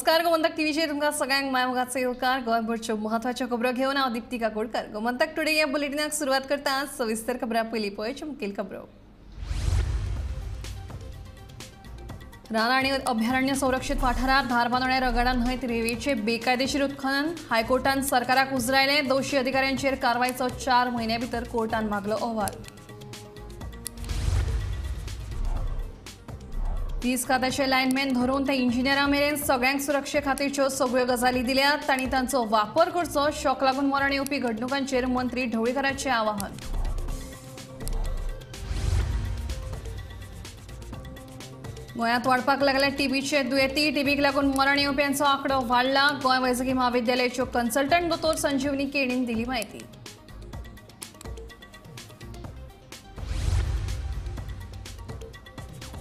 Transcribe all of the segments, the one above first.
नमस्कार, गोमंतक टीव्हीचेर तुमकां सगळ्यांक मायमोगाचो येवकार. गोंयभरच्यो म्हत्वाच्यो खबरो घेवन हांव दीप्ती काकोडकर. गोमंतक टुडे ह्या बुलेटिनाक सुरवात करता. सविस्तर खबरां पयलीं पळोवच्यो मुखेल खबरो. रान आनी अभयारण्य संरक्षित वाठारांत धारबांदोड्या रगाडा न्हंयत रेंवेचें बेकायदेशीर उत्खनन. हायकोर्टान सरकाराक उजरायलें. दोशी अधिकाऱ्यांचेर कारवायचो 4 म्हयन्यां भितर कोर्टान मागलो अहवाल. वीज खात्याचे लायनमॅन धरून ते इंजिनियरां मेरेन सगळ्यांक सुरक्षे खातीरच्यो सगळ्यो गजाली दिल्यात, तांणी तांचो वापर करचो. शॉक लागून मरण येवपी घडणुकांचेर मंत्री ढवळीकाराचें आवाहन. गोंयांत वाडपाक लागल्या टीबीचे दुयेंती. टीबीक लागून मरण येवप्यांचो आंकडो वाडला. गोंय वैजकी म्हाविद्यालयाच्यो कन्सल्टंट दोतोर संजीवनी केणीन दिली म्हायती.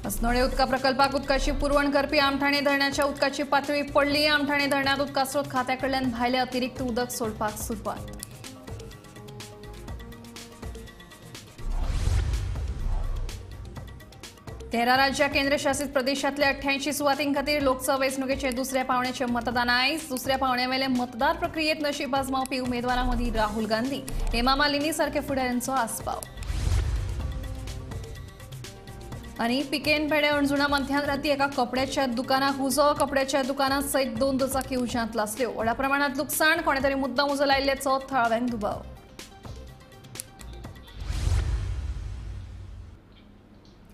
अस्नोडे उदका प्रकल्पाक उदकाची पुरवण करपी आमठाणे धरणाच्या उदकाची पातळी पडली. आमठाणे धरणांत उदका स्रोत खात्या कडल्यान भायले अतिरिक्त उदक सोडपाक सुरवात. तेरा राज्या केंद्रशासित प्रदेशांतल्या 88 सुवातीं खातीर लोकसभा वेंचणुकेचे दुसऱ्या पावण्याचे मतदान आयज. दुसऱ्या पावण्यावेले मतदार प्रक्रियेत नशीब आजमावपी उमेदवारां मदीं राहुल गांधी, हेमा मालिनी सारके फुडाऱ्यांचो आस्पाव. आनी पिकेन पेडे अणजुणा मध्यान राती एका कपड्याच्या दुकानाक उजो. कपड्याच्या दुकानात सयत 2 दुचाकी उज्यांत लासल्यो. व्हडा प्रमाणात लुकसाण. कोणे तरी मुद्दाम उजो लायिल्ल्याचो थळाव्यांक दुबाव.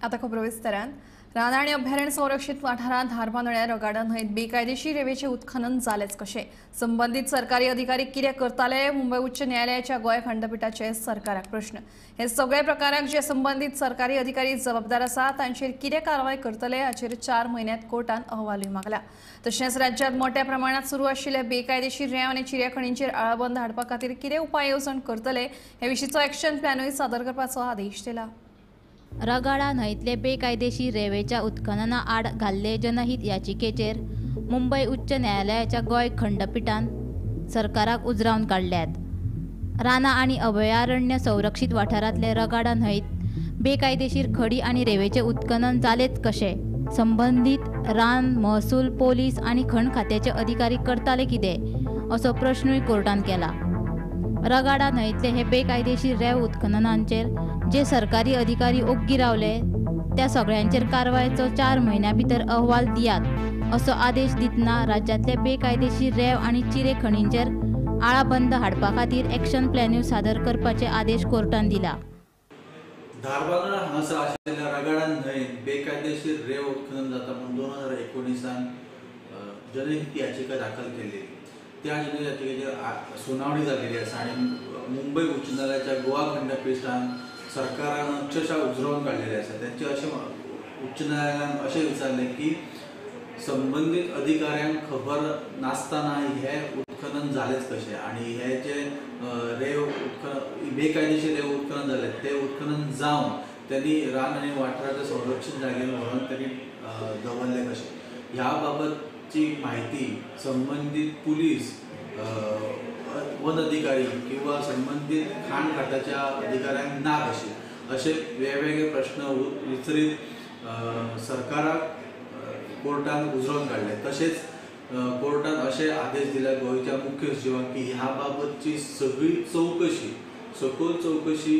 आता खबरो विस्तारान. रान आनी अभयारण्य संरक्षित वाठारांत धारबांदोड्या रगाडा न्हंयत बेकायदेशीर रेंवेचें उत्खनन जालेंच कशें? संबंदीत सरकारी अधिकारी कितें करताले? मुंबय उच्च न्यायालयाच्या गोंय खंडपिठाचे सरकाराक प्रश्न. हे सगळे प्रकाराक जे संबंदीत सरकारी अधिकारी जबाबदार आसा तांचेर कितें कारवाय करतले हाचेर 4 म्हयन्यांत कोर्टान अहवालूय मागला. तशेंच राज्यांत मोठ्या प्रमाणांत सुरू आशिल्ल्या बेकायदेशीर रेंव आनी चिऱ्याखणींचेर आळाबंद हाडपा खातीर कितें उपाय येवजण करतले हे विशींचो एक्शन प्लॅनूय सादर करपाचो आदेश दिला. रगाडा न्हंयतले बेकायदेशीर रेंवेच्या उत्खनना आड घाल्ले जनहित याचिकेचेर मुंबय उच्च न्यायालयाच्या गोंय खंडपिठान सरकाराक उजरावन काडल्यात. रानां आनी अभयारण्य संरक्षित वाठारांतले रगाडा न्हंयत बेकायदेशीर खडी आनी रेंवेचें उत्खनन जालेंच कशें? संबंदीत रान महसूल, पोलीस आनी खण खात्याचे अधिकारी करताले कितें असो प्रश्नूय कोर्टान केला. रगाडा न्हंयतले हे बेकायदेशीर रेंव उत्खननांचेर जे सरकारी अधिकारी ओग्गी रावले त्या सगळ्यांचेर कारवायचो 4 म्हयन्यां भितर अहवाल दियात असो आदेश दितना राज्यांतले बेकायदेशीर रेंव आनी चिरे खणींचेर आळाबंद हाडपा खातीर एक्शन प्लॅनूय सादर करपाचे आदेश कोर्टान दिला. धारबांदोडा हांगासर आशिल्ल्या रगाडा न्हंयेंत बेकायदेशीर रेंव उत्खनन जाता म्हूण 2019 जनहित याचिका दाखल केल्ली. त्या जनहित याचिकेचेर सुनावणी जाल्लेली आसा आनी मुंबय उच्च न्यायालयाच्या गोवा खंडपिठान सरकारान अक्षरशः उजरावन काडलेले आसा. तेंचे अशें उच्च न्यायालयान अशें विचारलें की संबंदीत अधिकाऱ्यांक खबर नासतना हें उत्खनन जालेंच कशें आनी हे जे रेंव उत्खनन बेकायदेशीर रेंव उत्खनन जालें तें उत्खनन जावन त्यांनी रान आनी वाठाराच्या संरक्षीत जागेर व्हरून त्यांनी दवरलें कशें. ह्या बाबतची म्हायती संबंदीत पुलीस, वन अधिकारी किंवा संबंदीत खाण खात्याच्या अधिकाऱ्यांक ना कशें अशे वेगवेगळे प्रश्न विचरीत सरकाराक कोर्टान उजरोवन काडले. तशेंच कोर्टान अशे आदेश दिले गोंयच्या मुख्य सचिवांक की ह्या बाबतची सगळी चवकशी, सखोल चवकशी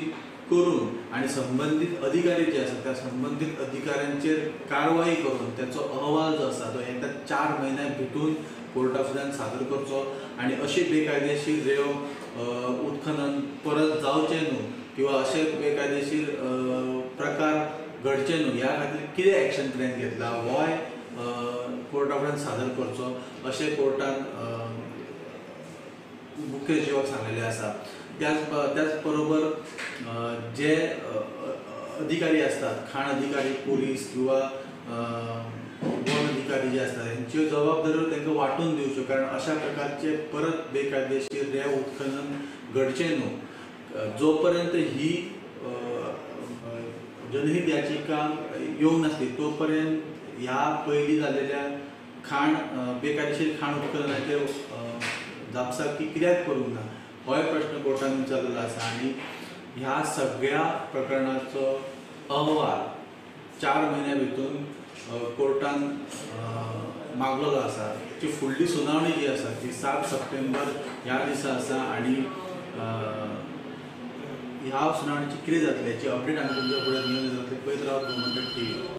करून आनी संबंदीत अधिकारी जे आसा त्या संबंदीत अधिकाऱ्यांचेर कारवाय करून त्याचो अहवाल जो आसा तो येत्या 4 म्हयन्यां भितून कोर्टा फुड्यान सादर करचो आनी अशी बेकायदेशीर रेंव उत्खनन परत जावचें न्हू किंवा अशे बेकायदेशीर प्रकार घडचे न्हू ह्या खातीर कितें एक्शन प्लॅन घेतला होय कोर्टा फुड्यान सादर करचो अशें कोर्टान मुख्य सचिवाक सांगलेलें आसा. त्याच बरोबर जे अधिकारी असतात, खाण अधिकारी, पोलीस किंवा वन अधिकारी जे असतात हेंच्यो जबाबदाऱ्यो तांकां वांटून दिवच्यो, कारण अशा प्रकारचे परत बेकायदेशीर रेंव उत्खनन घडचें न्हू. जोपर्यंत ही जनहित याचिका येवंक नासली तोपर्यंत ह्या पयलीं जाल्लेल्या खाण बेकायदेशीर खाण उत्खननाचेर जापसालकी कित्याक करूंक ना होय प्रश्न कोर्टान विचारलेलो आसा आनी ह्या सगळ्या प्रकरणाचो अहवाल 4 म्हयन्या भितून कोर्टान मागलेलो आसा. ती फुडली सुनावणी जी आसा ती 7 सप्टेंबर ह्या दिसा आसा आनी ह्या सुनावणीची कितें जातली हाची अपडेट आमी तुमच्या फुडें घेवन जातले. पळयत रावत गोमंतक टीव्ही.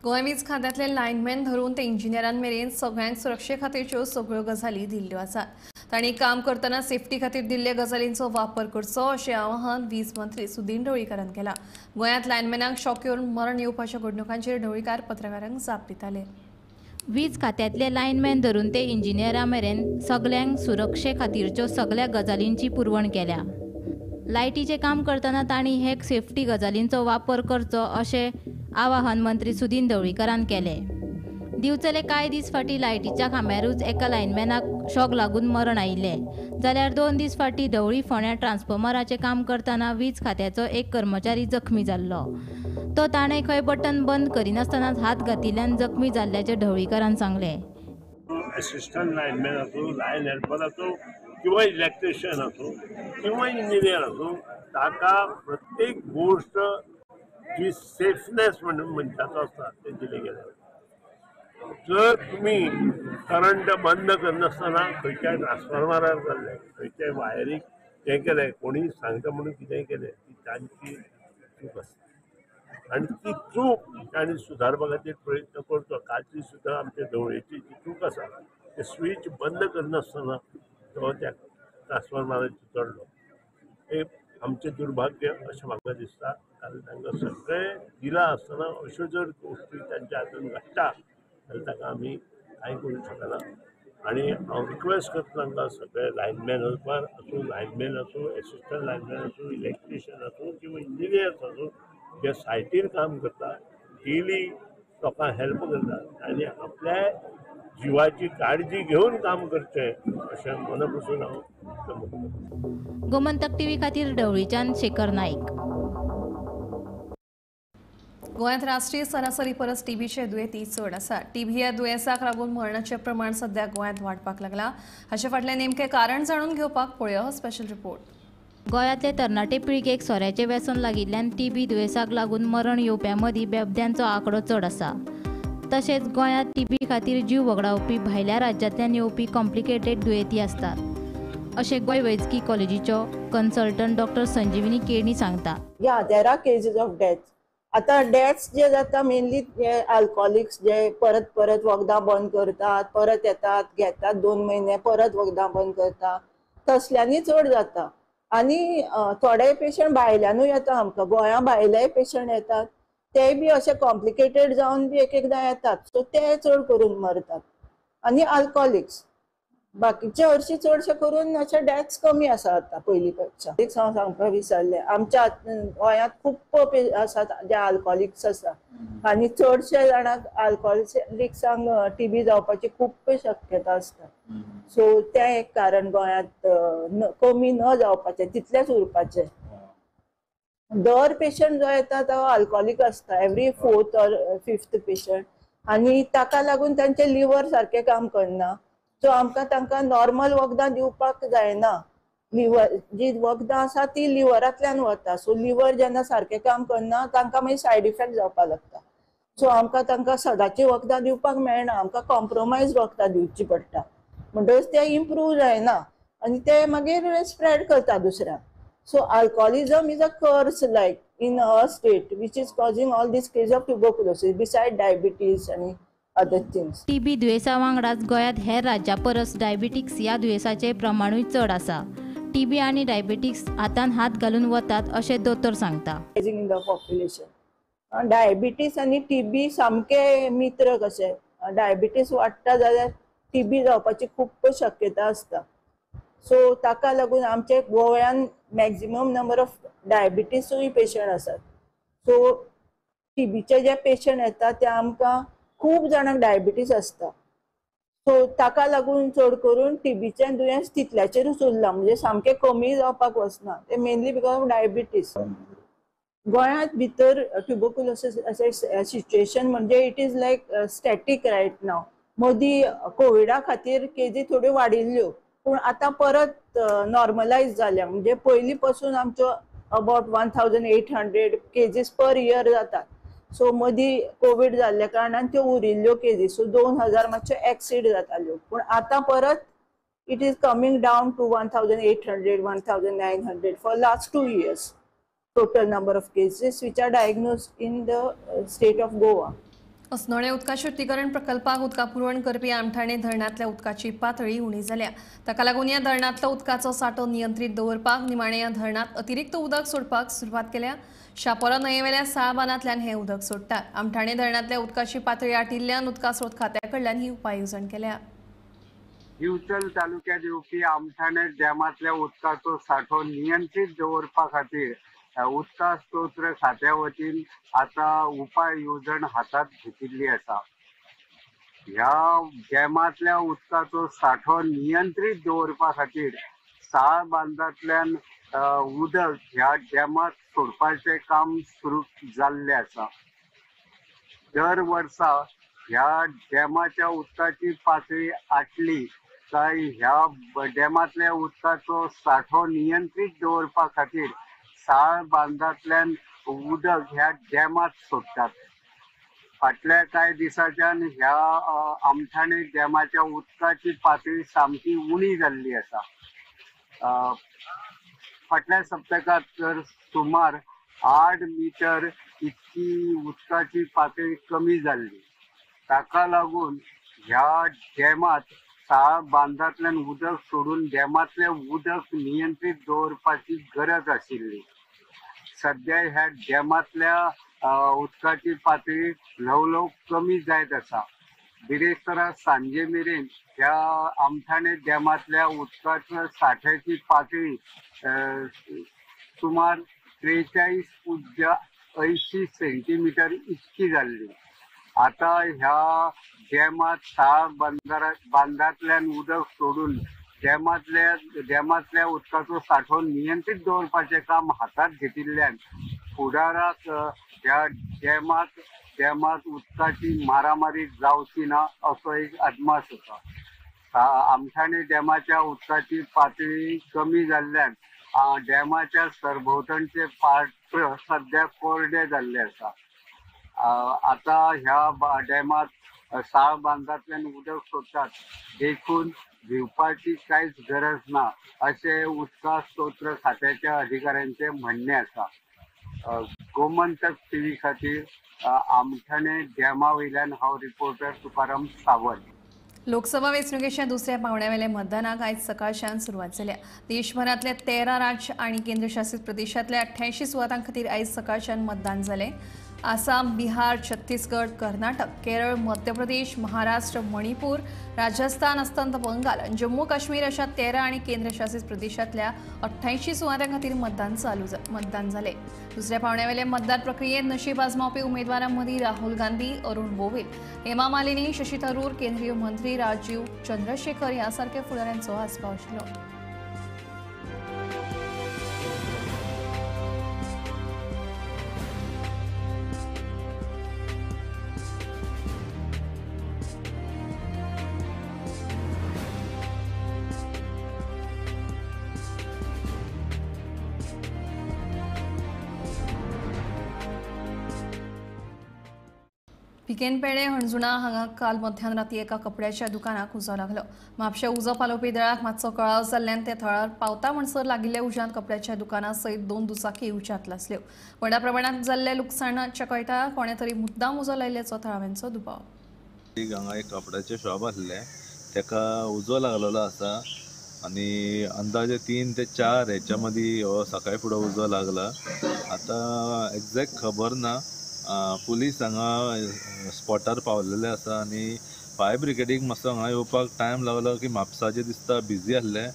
गोंय वीज खात्यांतले लायनमॅन धरून ते इंजिनियरां मेरेन सगळ्यांक सुरक्षे खातीरच्यो सगळ्यो गजाली दिल्ल्यो आसात. तांणी काम करतना सेफ्टी खातीर दिल्ल्या गजालींचो वापर करचो अशें आवाहन वीज मंत्री सुदिन ढवळीकारान केलां. गोंयांत लायनमॅनाक शॉक येवन मरण येवपाच्या घडणुकांचेर ढवळीकार पत्रकारांक जाप दिताले. वीज खात्यांतले लायनमॅन धरून ते इंजिनियरां मेरेन सगल्यांक सुरक्षे खातीरच्यो सगळ्या गजालींची पुरवण केल्या. लायटीचें काम करतना तांणी हे सेफ्टी गजालींचो वापर करचो अशें आवाहन मंत्री सुदिन ढवळीकारान केलें. दिवचले कांय दीस फाटीं लायटीच्या खांब्यारूच एका लायनमॅनाक शॉक लागून मरण आयिल्लें, जाल्यार 2 दीस फाटीं ढवळी फोंड्या ट्रान्सफॉर्मराचें काम करतना वीज खात्याचो एक कर्मचारी जखमी जाल्लो. तो ताणें खंय बटन बंद करिनासतनाच हात घातिल्ल्यान जखमी जाल्ल्याचें ढवळीकारान सांगलें. असिस्टंट लायनमॅन आसूं, लायन हेल्पर आसूं किंवा इलेक्ट्रिशियन आसूं किंवा इंजिनियर आसूं, ताका प्रत्येक गोश्ट जी सेफनेस म्हणून मनशाचो आसता ते दिले गेले. जर तुमी करंट बंद करनासतना खंयच्याय ट्रान्सफॉर्मरार जाल्ले, खंयच्याय वायरीक हें केलें, कोणीय सांगता म्हणून कितेंय केलें, ती तांची चूक आसता आनी ती चूक तांणी सुदारपा खातीर प्रयत्न करचो. कालची सुद्दां आमच्या ढवळेची जी चूक आसा ते स्विच बंद करनासतना तो त्या ट्रान्सफॉर्मराचेर चडलो, हें आमचें दुर्भाग्य अशें म्हाका दिसता. कारण तांकां सगळें दिलां आसतना अश्यो जर गोश्टी तांच्या हातून घडटा जाल्यार ताका आमी कांय करूंक शकना. आनी हांव रिक्वेस्ट करता तांकां सगळे लायनमॅन हेल्पर आसूं, लायनमॅन आसूं, एसिस्टंट लायनमॅन आसूं, इलेक्ट्रिशियन आसूं किंवा इंजिनियर्स आसूं, जे सायटीर काम करता, डेली लोकांक हेल्प करता आनी आपल्या जिवाची काळजी घेवन काम करचें अशें मना पसून हांव म्हणटा. गोमंतक टीव्ही खातीर ढवळीच्यान शेखर नाईक. गोंयांत राष्ट्रीय सरासरी परस टीबीचे दुयेंती चड आसा. टीबी ह्या दुयेंसाक लागून मरणाचें प्रमाण सध्या गोंयांत वाडपाक लागलां. हाचे फाटलें नेमकें कारण जाणून घेवपाक पळोवया हो स्पेशल रिपोर्ट. गोंयांतले तरणाटे पिळगेक सोऱ्याचें व्यसन लागिल्ल्यान टीबी दुयेंसाक लागून मरण येवप्यां मदीं बेबद्यांचो आंकडो चड आसा. तशेंच गोंयांत टीबी खातीर जीव वगडावपी भायल्या राज्यांतल्यान येवपी कॉम्प्लिकेटेड दुयेंती आसतात अशें गोंय वैजकी कॉलेजीचो कन्सल्टंट डॉक्टर संजीवनी केणी सांगता. Yeah, there are cases of death. आतां डेथ्स जे जाता मेनली जे अल्कोहोलिक्स जे परत परत वखदां बंद करतात, परत येतात, घेतात 2 म्हयने, परत वखदां बंद करता, तसल्यांनी चड जाता. आनी थोडे पेशंट भायल्यानूय येता, आमकां गोंया भायलेय पेशंट येतात, ते बी अशे कॉम्प्लिकेटेड जावन बी एक एकदां येतात, सो ते चड करून मरतात. आनी अल्कोहोलिक्स बाकीचे हरशीं चडशे करून अशे डेथ्स कमी आसा आतां पयलीं पेक्षा. हांव सांगपाक विसरलें, आमच्या गोंयांत खूब आसात जे अल्कोहोलिक्स आसा आनी चडशे जाणांक अल्कोहोलिक्सांक टीबी जावपाची खूब शक्यता आसता. सो तें एक कारण गोंयांत कमी न जावपाचें, तितलेंच उरपाचें. दर पेशंट जो येता तो अल्कोहोलीक आसता, every 4th or 5th patient, आनी ताका लागून तांचें लिवर सारकें काम करना. सो आमकां तांकां नॉर्मल वखदां दिवपाक जायना. लिवर जी वखदां आसा ती लिवरांतल्यान वता, सो लिवर जेन्ना सारकें काम करना तांकां मागीर सायड इफेक्ट जावपाक लागता. सो आमकां तांकां सदांची वखदां दिवपाक मेळना, आमकां कॉम्प्रोमायज वखदां दिवची पडटा, म्हणटकच ते इम्प्रूव जायना आनी ते मागीर स्प्रेड करता दुसऱ्यांक. So alcoholism is a curse like in our state which is causing all these cases of tuberculosis beside diabetes and other things. TB दुयेंसा वांगडाच गोंयांत हेर राज्यां परस डायबिटीक्स ह्या दुयेंसाचें प्रमाणूय चड आसा. टीबी आनी डायबिटीक्स हातान हात घालून वतात अशें दोतोर सांगता. In the population diabetes आनी टीबी सामके मित्र कशे. डायबिटीस वाडटा जाल्यार टीबी जावपाची खूब शक्यता आसता. सो ताका लागून आमचे गोंयान मॅक्झिमम नंबर ऑफ डायबिटीसूय पेशंट आसात. सो टीबीचे जे पेशंट येता ते आमकां खूब जाणांक डायबिटीस आसता. सो ताका लागून चड करून टीबीचें दुयेंस तितल्याचेरूच उरलां, म्हणजे सामकें कमी जावपाक वचना, तें मेनली because of diabetes. गोंयांत भितर ट्युबरकुलोसीस अशें सिच्युएशन म्हणजे it is like static right now. मदीं कोविडा खातीर केजी थोड्यो वाडिल्ल्यो, पूण आतां परत नॉर्मलायज जाल्या. म्हणजे पयलीं पासून आमच्यो about 1800 cases per year जातात, सो मदीं कोवीड जाल्ल्या कारणान त्यो उरिल्ल्यो केजीस, सो 2000 मातश्यो एक्सीड जाताल्यो. पूण आतां परत it is coming down to 1800, 1900 for last 2 years total number of cases which are diagnosed in the state of Goa. Assonora उदका शुद्धीकरण प्रकल्पाक उदका पुरवण करपी आमठाणे धरणांतल्या उदकाची पातळी उणी जाल्या. ताका लागून ह्या धरणांतलो उदकाचो सांठो नियंत्रीत दवरपाक निमाणे ह्या धरणांत अतिरिक्त उदक सोडपाक सुरवात केल्या. शापोरा न्हंयेवेल्या साळबानांतल्यान हें उदक सोडटात. आमठाणे धरणांतल्या उदकाची पातळी आटिल्ल्यान उदका स्रोत खात्या कडल्यान ही उपाय येवजण केल्या. दिवचल तालुक्यात येवपी आमठाणे डॅमांतल्या उदकाचो सांठो नियंत्रीत दवरपा खातीर उदका स्त्रोत खात्या वतीन आतां उपाय येवजण हातात घेतिल्ली आसा. ह्या डॅमांतल्या उदकाचो सांठो नियंत्रीत दवरपा खातीर साळ बांदांतल्यान उदक ह्या डॅमांत सोडपाचें काम सुरू जाल्लें आसा. दर वर्सा ह्या डॅमाच्या उदकाची पातळी आटली काय ह्या डॅमांतल्या उदकाचो सांठो नियंत्रीत दवरपा खातीर साळ बांदांतल्यान उदक ह्या डॅमांत सोडटात. फाटल्या कांय दिसांच्यान ह्या आमठाणे डॅमाच्या उदकाची पातळी सामकी उणी जाल्ली आसा. फाटल्या सप्तकांत तर सुमार 8 मिटर इतकी उदकाची पातळी कमी जाल्ली. ताका लागून ह्या डॅमांत साळ बांदांतल्यान उदक सोडून डॅमांतलें उदक नियंत्रीत दवरपाची गरज आशिल्ली. सद्या ह्या डॅमांतल्या उदकाची पातळी ल्हव ल्हव कमी जायत आसा. बिरेस्तारा सांजे मेरेन ह्या आमठाणे डॅमांतल्या उदकाच्या सांठ्याची पातळी सुमार 43.80 सेंटीमिटर इतकी जाल्ली. आतां ह्या डॅमांत साळ बांदांतल्यान उदक सोडून डॅमांतल्या उदकाचो सांठो नियंत्रीत दवरपाचें काम हातांत घेतिल्ल्यान फुडाराक ह्या डॅमांत उदकाची मारामारी जावची ना असो एक अदमास आसा. आमठाणे डॅमाच्या उदकाची पातळी कमी जाल्ल्यान डॅमाच्या सरभोंवतणचे पात्र सद्या कोरडे जाल्ले आसा. आतां ह्या डॅमांत साळ बांदांतल्यान उदक सोडटात देखून भिवपाची कांयच गरज ना अशें उदका स्त्रोत खात्याच्या अधिकाऱ्यांचें म्हणणें आसा. गोमंतक टीव्ही खातीर आमठाणे डॅमा वयल्यान हांव रिपोर्टर तुकाराम सावंत. लोकसभा वेंचणुकेच्या दुसऱ्या पावंड्यावेल्या मतदानाक आयज सकाळच्यान सुरवात जाल्या. देशभरांतल्या 13 राज्य आनी केंद्रशासित प्रदेशांतल्या 88 सुवातां खातीर आयज सकाळच्यान मतदान जालें. आसाम, बिहार, छत्तीसगड, कर्नाटक, केरळ, मध्य प्रदेश, महाराष्ट्र, मणिपूर, राजस्थान, अस्तंत बंगाल, जम्मू काश्मीर अशा 13 आनी केंद्रशासित प्रदेशांतल्या 88 सुवातां खातीर मतदान जालें. दुसऱ्या पावंड्यावेले मतदान प्रक्रियेत नशीब आजमावपी उमेदवारां मदीं राहुल गांधी, अरुण गोविल, हेमा मालिनी, शशी थरूर, केंद्रीय मंत्री राजीव चंद्रशेखर ह्या सारक्या फुडाऱ्यांचो आस्पाव आशिल्लो. पिकेनपेडे हणजुणा हांगा काल मध्यान राती एका कपड्याच्या दुकानाक उजो लागलो. म्हापशें उजो पालोवपी दळाक मातसो कळाव जाल्ल्यान ते थळार पावता म्हणसर लागिल्ल्या उज्यांत कपड्याच्या दुकाना सयत 2 दुचाकी उज्यांत लासल्यो. व्हडा प्रमाणांत जाल्ल्या लुकसाणाचें कळटा कोणे तरी मुद्दाम उजो लायिल्ल्याचो थळाव्यांचो दुबाव. हांगा एक कपड्याचें शॉप आसलें ताका उजो लागलेलो आसा आनी अंदाजे 3 ते 4 हेच्या मदीं हो सकाळी फुडें उजो लागला. आतां एग्जॅक्ट खबर ना. पुलीस हांगा स्पॉटार पावलेले आसा आनी फायर ब्रिगेडीक मातसो हांगा येवपाक टायम लागलो की म्हापसाचे दिसता बिजी आसले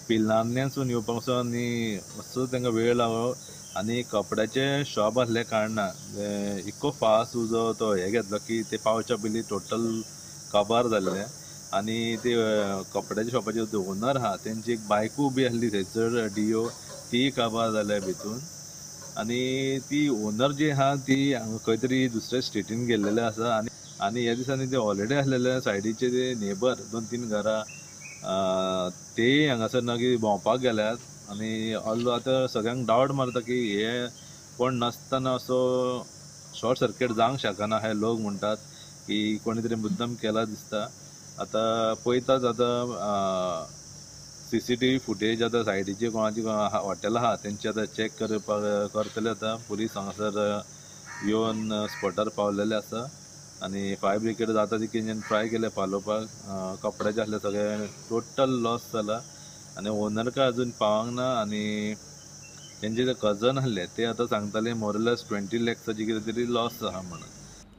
पिलान्यासून येवपाक सो आनी मातसो तांकां वेळ लागलो आनी कपड्याचें शॉप आसले कारणान इतको फास्ट उजो तो हें घेतलो की ते पावच्या पयलीं टोटल काबार जाल्लें. आनी ते कपड्याच्या शॉपाचे ओनर आहा तेंची एक बायकूय उबी आसली थंयसर डियो ती काबार जाल्या भितून आनी ती ओनर जी आहा ती खंय तरी दुसऱ्या स्टेटीन गेल्लेले आसा आनी आनी ह्या दिसांनी ते हॉलिडे आसलेले सायडीचे ते नेबर 2-3 घरां ते हांगासर ना की भोंवपाक गेल्यात आनी ऑल आतां सगळ्यांक डावट मारता की हे कोण नासतना असो शॉर्ट सर्किट जावंक शकना हे लोक म्हणटात की कोणी तरी मुद्दम केला दिसता. आतां पळयताच आतां CCTV footage आतां सायडीचे कोणाची हॉटेल आहा तेंचे आतां चॅक करपाक करतले. आतां पुलीस हांगासर येवन स्पॉटार पावलेले आसा आनी फायर ब्रिगेड जाता तितकें ट्राय केलें पालोवपाक. कपड्याचे आसले सगळे टोटल लॉस जाला आनी ओनर काय अजून पावंक ना. आनी तेंचे जे कजन आसले ते आतां सांगताले मोरलेस 20 लॅक्साची कितें तरी लॉस आहा म्हणून.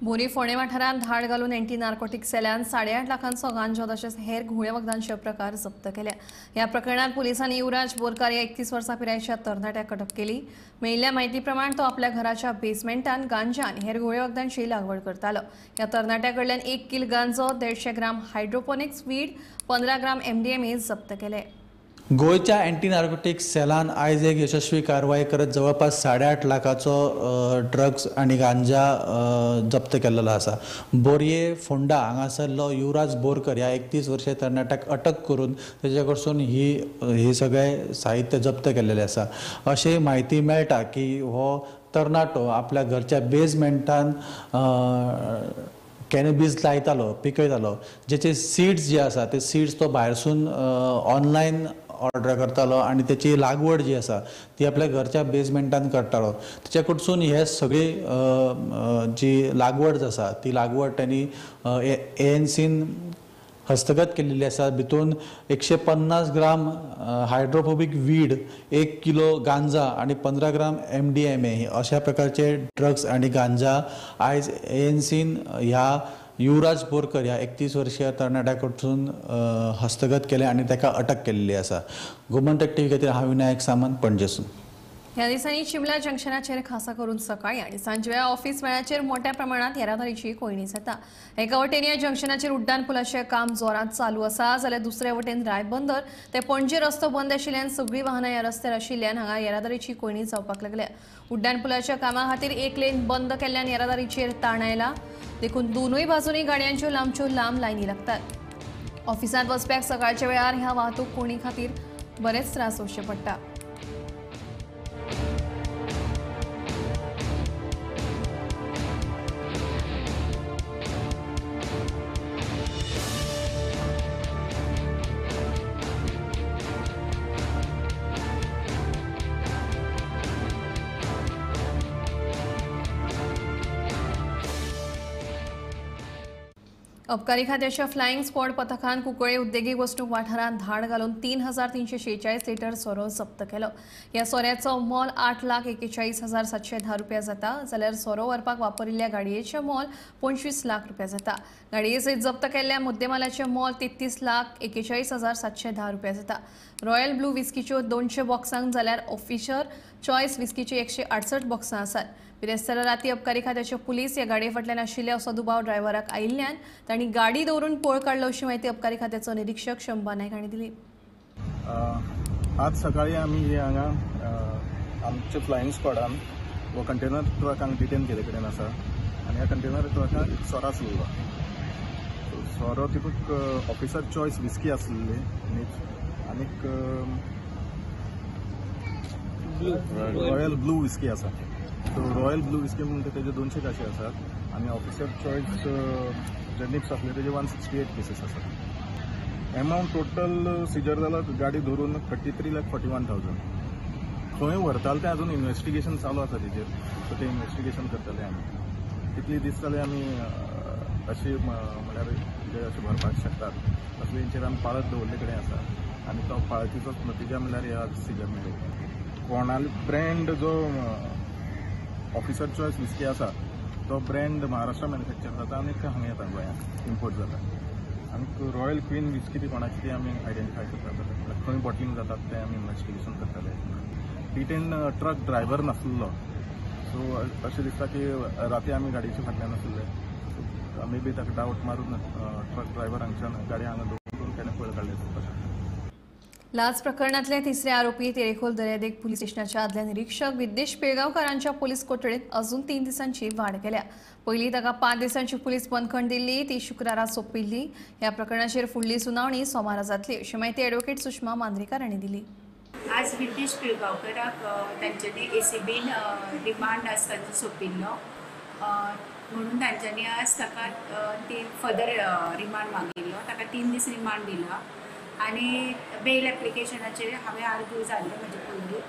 बोरी फोंडें वाठारांत धाड घालून एंटी नार्कोटिक सेल्यान 8.5 लाखांचो गांजो तशेंच हेर घुंवळे वखदांचे प्रकार जप्त केले. ह्या प्रकरणात पुलिसांनी युवराज बोरकार ह्या 31 वर्सां पिरायेच्या तरणाट्याक अटक केली. मेळिल्ल्या म्हायती प्रमाण तो आपल्या घराच्या बेसमेंटान गांजा आनी हेर घुंवळे वखदांची लागवड करतालो. ह्या तरणाट्या कडल्यान 1 किल गांजो, 150 ग्राम हायड्रोपोनिक्स वीड, 15 ग्राम MDMA जप्त केले. गोंयच्या अँटी नार्कोटिक्स सेलान आयज एक यशस्वी कारवाय करत जवळपास 8.5 लाखाचो ड्रग्स आनी गांजा जप्त केल्लो आसा. बोरये फोंडा हांगासरलो युवराज बोरकर ह्या 31 वर्षीय तरणाट्याक अटक करून तेजे कडसून ही सगळें साहित्य जप्त केल्लेलें आसा. अशी म्हायती मेळटा की हो तरणाटो आपल्या घरच्या बेजमेंटान कॅनबीज लायतालो, पिकयतालो, जेचे सीड्स जे आसा ते सीड्स तो भायरसून ऑनलायन ऑर्डर करतालो आनी तेची लागवड जी आसा ती आपल्या घरच्या बेजमेंटान करतालो. तेच्या कडसून हे सगळी जी लागवड आसा ती लागवड त्यांनी ANCन हस्तगत केलेली आसा. भितून 150 ग्राम हायड्रोफोबिक वीड, 1 किलो गांजा आनी 15 ग्राम MDMA अशा प्रकारचे ड्रग्स आनी गांजा आयज ANCन ह्या युवराज बोरकर ह्या 31 वर्षीय तरणाट्या कडसून हस्तगत केले आनी ताका अटक केल्ली आसा. गोमंतक टीव्ही खातीर हांव विनायक सामंत, पणजेसून. ह्या दिसांनी शिमला जंक्शनाचेर खासा करून सकाळी आनी सांजवेळा ऑफिस वेळाचेर मोठ्या प्रमाणात येरादारीची कोंयडी जाता. एका वटेन ह्या जंक्शनाचेर उड्डाण पुलाचें काम जोरात चालू आसा, जाल्यार दुसऱ्या वटेन रायबंदर ते पणजे रस्तो बंद आशिल्ल्यान सगळीं वाहनां ह्या रस्त्यार आशिल्ल्यान हांगा येरादारीची कोंयडी जावपाक लागल्या. उड्डाण पुलाच्या कामा खातीर एक लेन बंद केल्ल्यान येरादारीचेर ताण आयला, देखून दोनूय बाजूंनी गाडयांच्यो लांबच्यो लांब लायनी लागतात. ऑफिसांत वचप्याक सकाळच्या वेळार ह्या वाहतूक कोंयडी खातीर बरेच त्रास सोंसचे पडटा. अबकारी खात्याच्या फ्लाइंग स्क्वॉड पथकान कुंकळे उद्देगीक वसणूक वाठारांत धाड घालून 3346 लिटर सोरो जप्त केलो. ह्या सोऱ्याचो मोल 8,41,710 रुपया जाता, जाल्यार सोरो व्हरपाक वापरिल्ल्या गाडयेचें मोल 25 लाख रुपया जाता. गाडये सयत जप्त केल्ल्या मुद्देमालाचें मोल 33,41,710 रुपया जाता. रॉयल ब्लू विस्कीच्यो 200 बॉक्सांक जाल्यार ऑफिसर चॉयस विस्कीची 168 बॉक्सां आसात. बिरेस्तारा राती अबकारी खात्याचे पुलीस ह्या गाडये फाटल्यान आशिल्ले असो दुबाव ड्रायव्हराक आयिल्ल्यान तांणी गाडी दवरून पळ काडलो अशी म्हायती अबकारी खात्याचो निरीक्षक शंभा नायक हांणी दिली. आज सकाळी आमी हांगा आमच्या फ्लायिंग स्क्वॉडान हो कंटेनर ट्रक हांगा डिटेन केल्ले कडेन आसा आनी ह्या कंटेनर ट्रकाक सोरो आसलेलो. सोरो तितूंत ऑफिसर चॉयस विस्की आसलेली आनीक रॉयल ब्लू विस्की आसा. सो रॉयल ब्लू विस्की म्हणटा तेजे 200 काशी आसात आनी ऑफिसर चॉयस जे निप्स आसले तेजे 168 पिसीस आसात. एमावंट टोटल सिजर जाला गाडी धरून 33,41,000. खंय व्हरताले तें अजून इन्वेस्टिगेशन चालू आसा तेजेर. सो तें इन्वेस्टिगेशन करतले आमी. कितले दीस जाले आमी अशी म्हळ्यार जे अशें भरपाक शकतात तसले हेंचेर आमी पाळत दवरले कडेन आसा आनी तो पाळतीचोच नतिजा म्हणल्यार ह्या सिजर मेळ्ळो. कोणाले ब्रँड जो ऑफिसर चॉयस विस्की आसा तो ब्रँड महाराष्ट्रा मॅन्युफॅक्चर जाता आनी हांगा येता गोंयांत इम्पोर्ट जाता. आनी रॉयल क्वीन विस्की ती कोणाची ती आमी आयडेंटिफाय करतात, खंय बॉटलिंग जातात तें आमी इन्वेस्टिगेशन करतले. डिटेन ट्रक ड्रायव्हर नासलो, सो अशें दिसता की राती आमी गाडयेच्या फाटल्यान आसले, सो मे बी ताका डावट मारून ट्रक ड्रायव्हर हांगच्यान गाडी हांगा दवरून तेणें पळ काडली आसपाक शकता. लाच प्रकरणातले तिसरे आरोपी तेरेखोल दर्यादेग पोलीस स्टेशनाच्या आदल्या निरीक्षक विद्येश पिळगांवकरांच्या पोलीस कोठडीत अजून 3 दिसांची वाढ केल्या. पयली ताका 5 दिसांची पोलीस बंदखण दिल्ली, ती शुक्रारा सोंपिल्ली. ह्या प्रकरणाचेर फुडली सुनावणी सोमारा जातली अशी माहिती ॲडव्होकेट सुषमा मांद्रेकर हांणी दिली. आज विद्येश पिळगांवकराक तांच्यांनी ACBन रिमांड आज तांचो सोंपिल्लो. म्हणून तांच्यांनी आज ताका ती फर्दर रिमांड मागिल्लो. ताका 3 दीस रिमांड दिला आनी बेल एप्लिकेशनाचेर हांवें आर्ग्यू जाल्लें म्हजे पयलीं,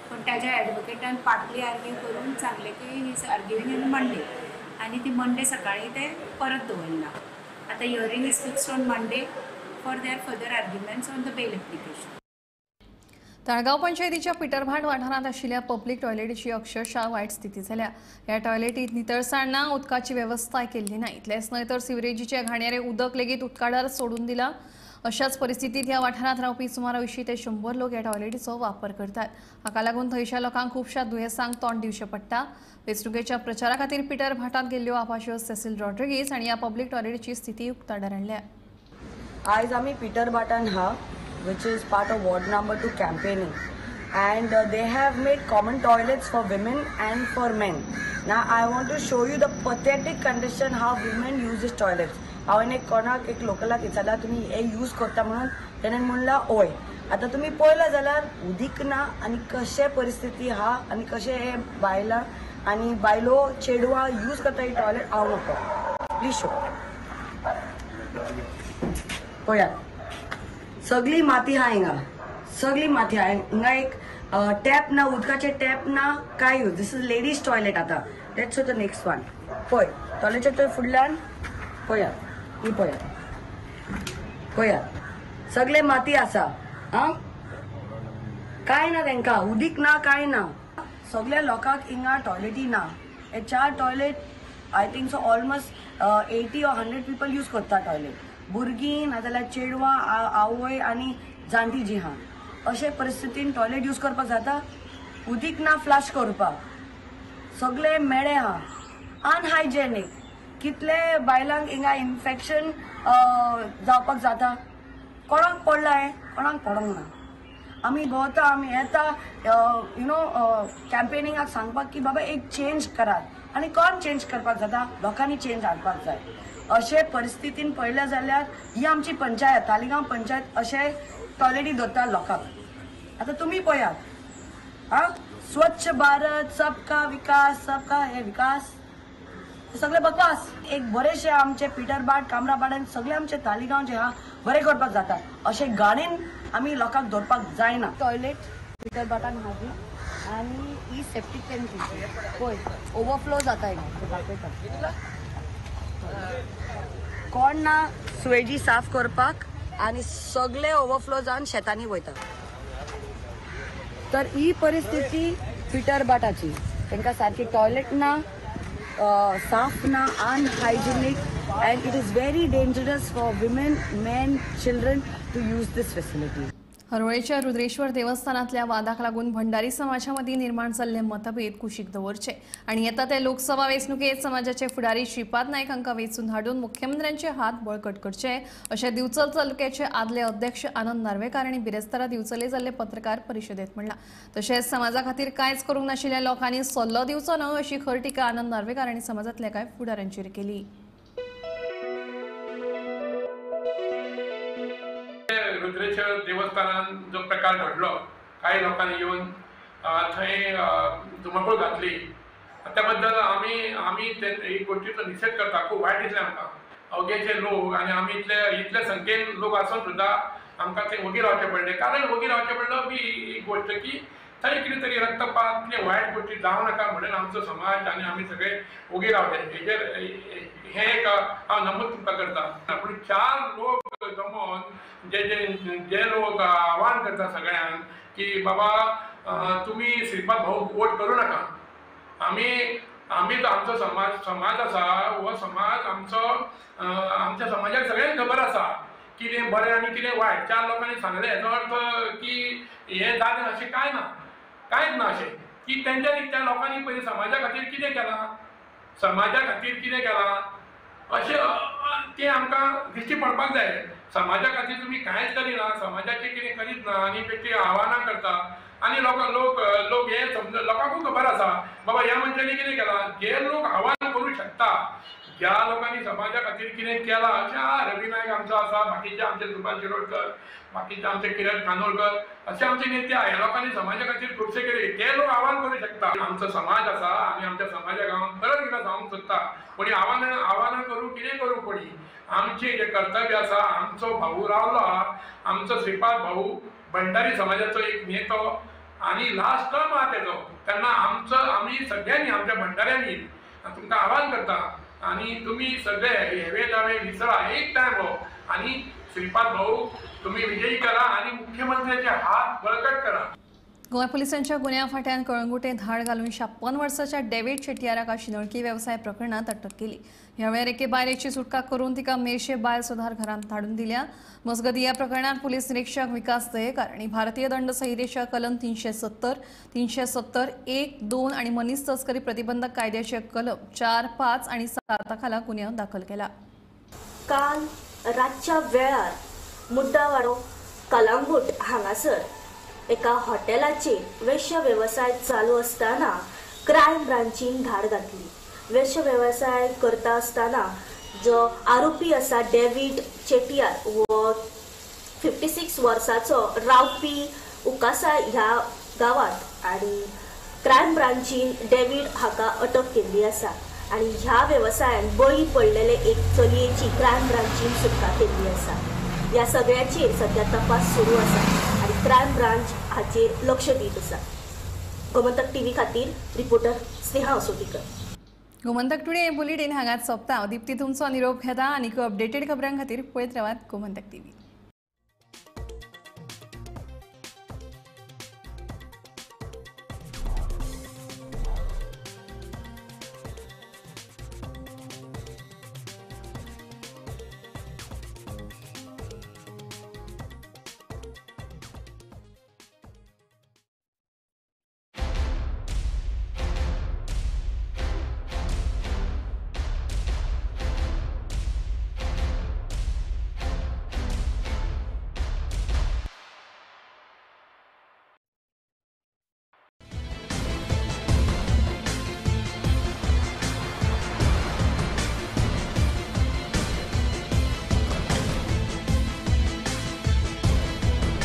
पूण ताज्या एडवोकेटान पार्टली आर्ग्यू करून सांगलें की he is arguing in Monday आनी ती मंडे सकाळीं ते परत दवरला. आतां hearing is fixed on Monday for their further arguments on the bail application. Taleigao पंचायतीच्या पिटरभाट वाठारांत आशिल्ल्या पब्लिक टॉयलेटीची अक्षरशः वायट स्थिती जाल्या. ह्या टॉयलेटीत नितळसाण ना, उदकाची वेवस्थाय केल्ली ना. इतलेंच न्हय तर सिवरेजीचे घाणयारे उदक लेगीत उदकाडार सोडून दिला. अशाच परिस्थितीत ह्या वाठारांत रावपी सुमार 80 ते 100 लोक ह्या टॉयलेटीचो वापर करतात. हाका लागून थंयच्या लोकांक खुबश्या दुयेंसांक तोंड दिवचें पडटा. वेंचणुकेच्या प्रचारा खातीर पिटर भाटांत गेल्ल्यो आपाच्यो सेसिल रॉड्रिगीज हांणी ह्या पब्लिक टॉयलेटीची स्थिती उक्ताडार हाडल्या. आयज आमी पिटर भाटान हा, which is part of ward number 2 campaigning, and they have made common toilets for women and for men. Now I want to show you the pathetic condition how women use these toilets. हांवें एक कोणाक एक लोकलाक विचारला तुमी हे use करता म्हणून, तेणें म्हणलां ओय. आतां तुमी पळयलां जाल्यार उदीक ना आनी कशें परिस्थिती आहा आनी कशें हे बायलां आनी बायलो चेडवां यूज करता ही टॉयलेट हांव नको. प्लीज शो पळयात सगळी माती आहा हिंगा, सगळी माती आहा हिंगा. एक टॅप ना, उदकाचे टॅप ना, काय use. This is ladies toilet. आतां let's show the next one. पळय टॉयलेटच्या थंय फुडल्यान पळयात, ही पळयात, पळयात सगळे माती आसा. आं काय ना तेंकां, उदीक ना, काय ना. सगळ्या लोकांक हिंगा टॉयलेटी ना. हे 4 toilet I think so almost 80 or 100 people use करता टॉयलेट. भुरगीं नाजाल्यार चेडवां, आवय आनी जाणटी जी आहा. अशे परिस्थितीन टॉयलेट यूज करपाक जाता? उदीक ना फ्लश करपाक, सगळे मेळे आहा, अनहायजेनीक. कितले बायलांक हिंगा इन्फेक्शन जावपाक जाता. कोणाक पडलां हें, कोणाक पडोंक ना. आमी भोंवता, आमी येता you know कॅम्पेनिंगाक सांगपाक की बाबा एक चेंज करात. आनी कोण चेंज करपाक जाता? लोकांनी चेंज हाडपाक जाय. अशे परिस्थितीन पळयलें जाल्यार ही आमची पंचायत, तालिगांव पंचायत अशे टॉयलेटी दवरता लोकांक. आतां तुमी पळयात आं, स्वच्छ भारत, सबका विकास, सबका हे विकास सगळे बकवास. एक बरेचशे आमचे पिटरभाट, कामराभाट आनी सगळे आमचे तालिगांव जे आहा बरें करपाक जाता. अशे गाणीन आमी लोकांक दवरपाक जायना. टॉयलेट पिटरभाटान हाडली आनी ही सेप्टीक टँक पळय ओवरफ्लो जाता हिंगा, दाखयता. कोण ना सुवेजी साफ करपाक आनी सगळे ओवरफ्लो जावन शेतांनी वयता. तर ही परिस्थिती पिटरभाटाची. तांकां सारकी टॉयलेट ना, साफ ना, unhygienic, and it is very dangerous for women, men, children to use this facility. हरवळेच्या Rudreshwar देवस्थानांतल्या वादाक लागून भंडारी समाजामदीं निर्माण जाल्ले मतभेद कुशीक दवरचे आनी येता ते लोकसभा वेंचणुकेंत समाजाचे फुडारी श्रीपाद नायक हांकां वेंचून हाडून मुख्यमंत्र्यांचे हात बळकट करचे अशें दिवचल तालुक्याचे आदले अध्यक्ष आनंद नार्वेकार हांणी बिरेस्तारा दिवचले जाल्ले पत्रकार परिशदेंत म्हणलां. तशेंच समाजा खातीर कांयच करूंक नाशिल्ल्या लोकांनी सल्लो दिवचो न्हय अशी खर टिका आनंद नार्वेकार हांणी समाजांतल्या कांय फुडाऱ्यांचेर केली. रुद्रेश्वर देवस्थानान जो प्रकार घडलो, कांय लोकांनी येवन थंय धुमाकूळ घातली, त्या बद्दल आमी आमी ते ही गोष्टीचो निशेध करता. खूब वायट दिसलें आमकां. अवघेचे लोक आनी आमी इतले इतले संख्येन लोक आसून सुद्दां आमकां थंय वगी रावचें पडलें. कारण वगी रावचें पडलो बी एक गोश्ट की थंय कितें तरी रक्तपात कितें वायट गोश्टी जावं नाका म्हणून आमचो समाज आनी आमी सगळे वगी रावले. हेजेर हें एक हांव नमूद तुमकां करता. पूण 4 लोक जमोन जे जे जे लोक आव्हान करता सगळ्यांक की बाबा तुमी श्रीपाद भाऊ वोट करूं नाका. आमी आमी तो आमचो समाज समाज आसा, हो समाज आमचो, आमच्या समाजाक सगळ्यांक खबर आसा कितें बरें आनी कितें वायट. 4 लोकांनी सांगलें हेचो अर्थ की हें जालें अशें कांय ना, कांयच ना अशें की तेंच्यांनी त्या लोकांनी पयलीं समाजा खातीर कितें केलां, समाजा खातीर कितें केलां अशें तें आमकां दिश्टी पडपाक जाय. समाजा खातीर तुमी कांयच करिना, समाजाचें कितें करीत ना आनी बेश्टी आव्हानां करता आनी लोक लोक लोक हे समज लोकांकूय खबर आसा बाबा ह्या मनशांनी कितें केलां. जे लोक आव्हान करूं शकता, ज्या लोकांनी समाजा खातीर कितें केलां अशें आहा, रवी नायक आमचो आसा, बाकीचे आमचे सुभाष शिरोडकर, बाकीचे आमचे किरण खानोलकर, अशे आमचे नेते आहा. ह्या लोकांनी समाजा खातीर खुबशे केले, ते लोक आव्हान करूं शकता. आमचो समाज आसा आनी आमच्या समाजा गांवांत परत एकदां सांगूंक सोदता, कोणी आव्हानां करूं कितें करूं, कोणी आमचें जें कर्तव्य आसा. आमचो भाऊ रावलो आहा, आमचो श्रीपाद भाऊ भंडारी समाजाचो एक नेतो आनी लास्ट टर्म आहा तेजो, तेन्ना आमचो आमी सगळ्यांनी आमच्या भंडाऱ्यांनी तुमकां आव्हान करता आनी तुमी सगळे हेवे दावे विसरा, एक टायम हो, आनी श्रीपाद भाऊ तुमी विजयी करा आनी मुख्यमंत्र्याचे हात बळकट करा. गोंय पोलिसांच्या गुन्यांव फांट्यान कळंगुटे धाड घालून 56 वर्साच्या डेव्हिड शेटियाराक शिंदळकी वेवसाय प्रकरणात अटक केली. ह्या वेळार एके बायलेची सुटका करून तिका मेरशे बायल सुधार घरांत धाडून दिल्या. मजगतीं ह्या प्रकरणात पोलीस निरीक्षक विकास दयेकर आनी भारतीय दंड संहितेच्या कलम 370, 370 1, 2 आनी मनीस तस्करी प्रतिबंधक कायद्याचे कलम 4, 5 आनी 7 खाला गुन्यांव दाखल केला. काल रातच्या वेळार मुद्दावाडो कलांगूट हांगासर एका हॉटेलाचेर वेश्य वेवसाय चालू असताना क्रायम ब्रांचीन धाड घातली. वेश्य वेवसाय करता आसतना जो आरोपी आसा डेव्हिड चेटियार हो 56 वर्साचो रावपी उकासा ह्या गांवांत आनी क्रायम ब्रांचीन डेव्हिड हाका अटक केल्ली आसा आनी ह्या वेवसायान बळी पडलेले एक चलयेची क्रायम ब्रांचीन सुटका केल्ली आसा. ह्या सगळ्याचेर सद्या तपास सुरू आसा आनी क्रायम ब्रांच हाचेर लक्ष दीत आसा. गोमंतक टीव्ही खातीर reporter Sneha Asotikar. Gomantak today bulletin हांगाच सोंपता. दीप्ती तुमचो निरोप घेता आनी अपडेटेड खबरां खातीर पळयत रावात गोमंतक टीव्ही.